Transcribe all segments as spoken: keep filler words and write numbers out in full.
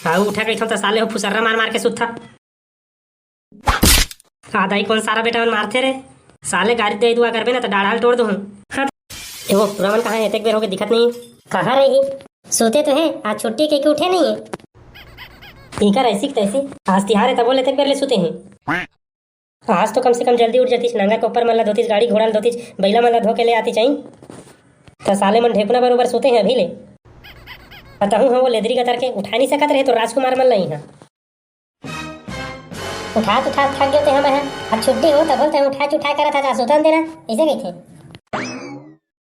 अउ उठे कहिथंव त साले हो फुसर्रा मार मार के सुतथा। आ दाई, कोन सारा बेटा मन मारथे रे? साले गारी दे दुआ करबे ना त डाढ़ा ल टोर दूहूं। हाँ। ए वो टुरा मन कहाँ हे? एतेक बेर होगे दिखत नहीं। कहाँ रही? सुते तो हे, आज छुट्टी कहिके उठे नहीं हे। इकर ऐसी के तैसी, आज तिहार हे तभो ले एतेक बेर ले सुते हे। आज तो कम से कम जल्दी उठ जातिस, नांगर कोपर मन ला धोतिस, गाड़ी घोड़ा ला धोतिस, बइला मन ला धो के ले आतिस, चाही। त साले मन ढेकुना बरोबर सुते हे अभी ले। अउ तहूं ह वो लेदरी गतर के, उठा नहीं सकत रहे तो राजकुमार मन ला ही हा। उठात उठात थक गेंव ते हमन ह। अब छुट्टी हो तभो ले ते उठाय उठाय करत हस, जा सुतन दे ना, अइसे कहिथे।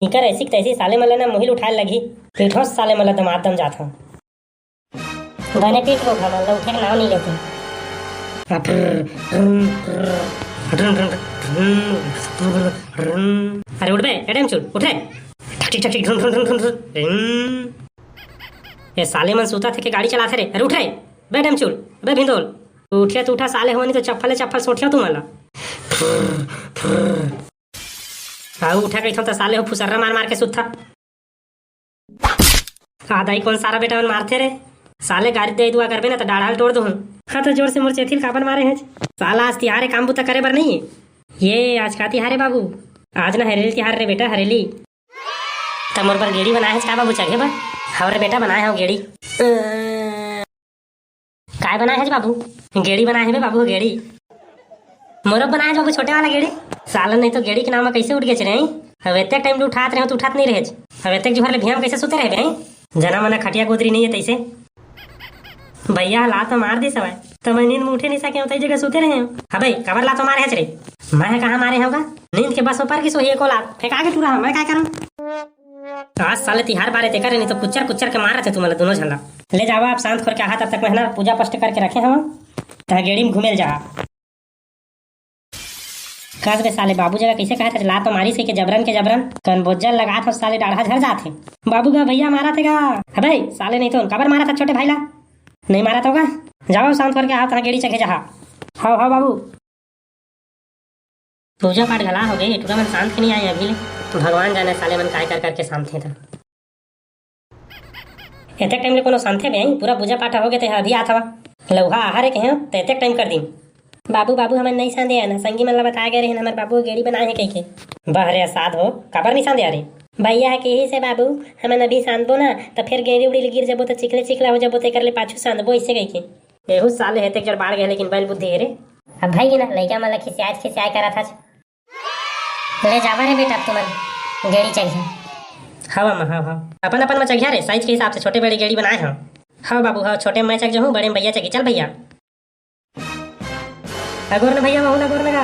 इकर ऐसी के तैसी, साले मन ल ना मुहिल उठाय लगही। पीठों साले मन ल दमाद दम जात हंव। बने पीठ को घमंड ल उठे के नाव नहीं लेते। अरे उठ बे, ए ढेमचुल, उठ रे। ठक ठक ठक ठक, ढुन ढुन ढुन ढुन ढुन। ए साले मन सुतथे के गाड़ी चलाथे रे। अरे उठ रे। बे ढेमचुल, बे भिंदोल, उठिया त उठा साले हो, नहीं तो चप्पल ले चप्पल सोटिया तुमन ला। अउ उठे कहिथंव त साले हो फुसर्रा मार मार के सुतथा। आ दाई, कोन सारा बेटा मन मारथे रे? साले गारी दे दुआ करबे ना त डाढ़ा ल टोर दूहूं। हाँ त जोर से मोर चेथी ल काबर मारे हस? साला आज तिहार हे, काम बुता करे बर नहीं हे। ये आज का तिहार हे बाबू? आज ना हरेली तिहार रे बेटा, हरेली। त मोर बर गेड़ी बनाय हस का बाबू चघे बर? हव रे बेटा, बनाय हंव गेड़ी। अ, काय बनाय हस बाबू? गेड़ी बनाय हे बे बाबू, गेड़ी। मोरो बनाय हस बाबू छोटे वाला गेड़ी। साला नहीं तो गेड़ी के नाव म कइसे उठ गेच रे? अब एतेक टाइम ले उठात रहे त उठात नहीं रहेच। अब एतेक जुहर ले भियां म कइसे सुते रहे बे? जना मना खटिया गोदरी नहीं हे तइसे। भैया ला तो मार दिस हवय, त मैं नींद में उठे नहीं सके हंव, तई जगह सुते रहे हंव। अबे काबर ला तो मारे हच रे? मैं ह कहाँ मारे हंव गा? नींद के बस ऊपर की सोही एको लात फेंका के टूरा हंव, मैं काय करंव? आज साले तिहार बारे तेकर, नहीं तो कुच्चर कुच्चर के मारत हे तुमन ला दोनों झन ला। ले जावा आप शांत करके आहा, तब तक मैं ह ना पूजा पाठ करके रखे हंव। तहां गेड़ी में घूमे ल जा। कस बे साले, बाबू जगह कइसे कहत हस, लात तो मारिस कहिके जबरन के जबरन, कन बोज्जल लगात हस साले, डाढ़ा झर जात हे। बाबू गा भैया मारत हे गा। अबे साले नहीं तो काबर मारत हस छोटे भाई ला? नहीं मारत होगा। जावा शांत करके आहा, तहां गेड़ी चघे जाहा। हव हव बाबू। पूजा पाठ घला हो गे, ए टूरा मन शांत के नहीं आए अभी ले। भगवान जाने साले मन काय कर करके शांत हे त। एतेक टाइम ले कोनो शांत हे बे? पूरा पूजा पाठ हो गे ते अभी आत हवा। लउहा आहा रे कहे त एतेक टाइम कर दिन। बाबू बाबू, हमन नहीं सांदे हन, संगी मन ला बताय गए रहेन हमर बाबू गेड़ी बनाय हे कहिके। बहरे असाद हो, काबर नहीं सांदे अरे? भैया ह केहिस हे बाबू, हमन अभी सांदबो ना त फेर गेड़ी उड़ी ले गिर जबो त चिखले चिखला हो जबो, तेकर ले पाछू सांदबो अइसे कहिके। एहू साले हे तेक जड़ बाढ़ गए, लेकिन बैल बुद्धि हे रे। अब भाई ना लइका मन ला खिसियाय खिसियाय करत हच। ले जावा रे बेटा, अब तुमन गेड़ी चघी। हव अम्मा, हव हव, अपन अपन म चघिया रे, साइज के हिसाब से छोटे बड़े गेड़ी बनाय हंव। हव बाबू हव, छोटे म मैं चघ जहूं, बड़े म भैया चघी। चल भैया। अगोर न भैया, महू ल अगोर न गा।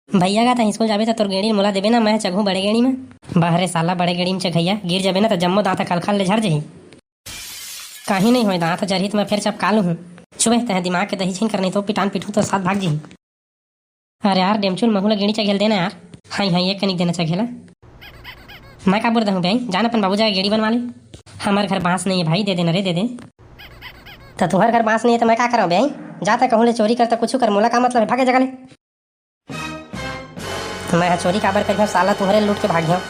भैया गा, तैं स्कूल जाबे त तोर गेड़ी ल मोला देबे ना, मैं चघहूं बड़े गेड़ी म। बहरे साला, बड़े गेड़ी म चघइया, गिर जाबे ना त जम्मो दांत ह खलखल ले झर जही। काहीं नहीं होय, दांत ह जरही त मैं फेर चपका लूहूं। चुबे, तैं दिमाग के दही छीन कर, नहीं तो पिटान पीटहूं त साथ भाग जही। अरे यार डेमचुल, महू ल गेड़ी चघे ल देना यार। हाई हाई, एक कनिक देना चघे ल। मैं का बोल दहूं बे, जान अपन बाबू जगह गेड़ी बनवा ले। हमर घर बांस नहीं हे भाई, दे देना रे, दे दे। त तुहर घर बांस नहीं हे त मैं का करंव बे? जा त कहूं ले चोरी कर त कुछु कर, मोला का मतलब हे, भागे जगह ले। मैं ह चोरी काबर करिहंव साला, तुहरे लूट के भागिहंव।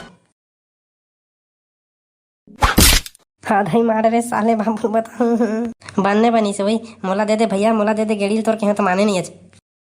हाँ धई मार रे साले बाबू, बताऊं। बन्ने बनिस वही, मोला दे दे भैया, मोला दे दे गेड़ी ल, तोर केहेंव त माने नहीं अच।